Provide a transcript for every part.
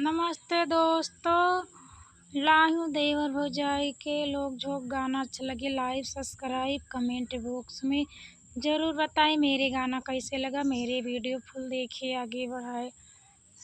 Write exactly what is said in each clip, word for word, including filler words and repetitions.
नमस्ते दोस्तों, लायू देवर भौजाई के लोग झोंक गाना अच्छा लगे, like, subscribe, comment box में जरूर बताएं मेरे गाना कैसे लगा, मेरे video full देखिए, आगे बढ़ाए।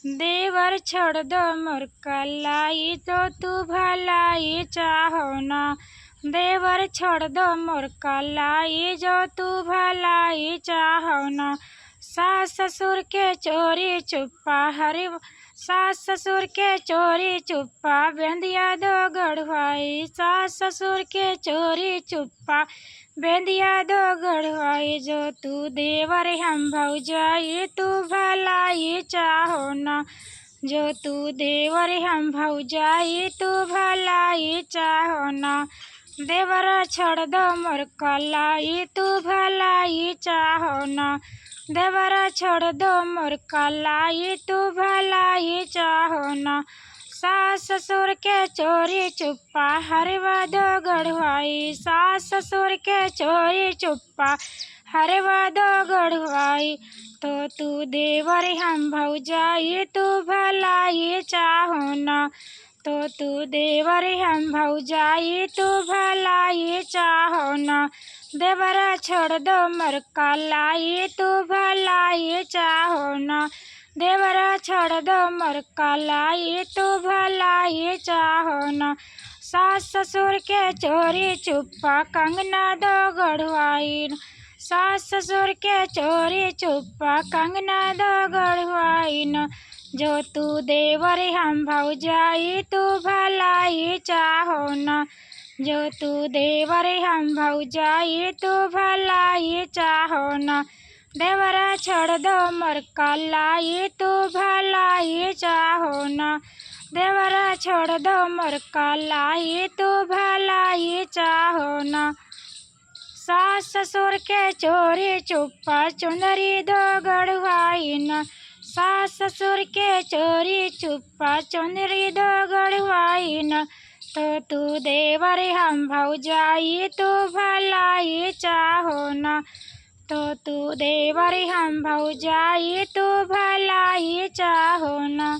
देवर छोड़ दो मोर कलाई, जो तू भलाई चाहो ना। देवर छोड़ दो मोर कलाई, जो तू भलाई चाहो ना। सास ससुर के चोरी चुप्पा, हरे सास ससुर के चोरी चुप्पा, बेंदिया दो गढ़वाई। सास ससुर के चोरी चुप्पा, बेंदिया दो गढ़वाई। जो तू देवर हम भौजाई, तू भलाई चाहो ना। जो तू देवर हम भौजाई, तू भलाई चाहो ना। देवर छोड़ दो मोर कलाई, तू भलाई चाहो ना। देवर छोड़ दो मोर कलाई, तू भलाई चाहो ना। सास ससुर के चोरी चुप्पा, हरवा दो गढ़वाई। सास ससुर के चोरी चुप्पा, हरवा दो गढ़वाई। तो तू देवर हम भौजाई, तू भलाई चाहो ना। तो तू देवर हम भौजाई, तू भलाई चाहो ना। देवर छोड़ दो मोर कलाई, तू भलाई चाहो ना। देवर छोड़ दो मोर कलाई, तू भलाई चाहो ना। सास ससुर के चोरी चुप्पा, कंगना दो गढ़वाइन। सास ससुर के चोरी चुप्पा, कंगना दो गढ़वाइन। जो तू देवर हम भौजाई, तू भलाई चाहो ना। जो तू देवर हम भौजाई, तू भलाई चाहो ना। देवर छोड़ दो मोर कलाई, तू भलाई चाहो ना। देवर छोड़ दो मोर कलाई, तू भलाई चाहो ना। सास ससुर के चोरी चुप्पा, चुनरी दो गढ़वाइन। सास ससुर के चोरी चुप्पा, चुनरी दो गढ़वाइन। तो तू देवर हम भौजाई, तू भलाई चाहो ना। तो तू देवर हम भौजाई, तू भलाई चाहो ना।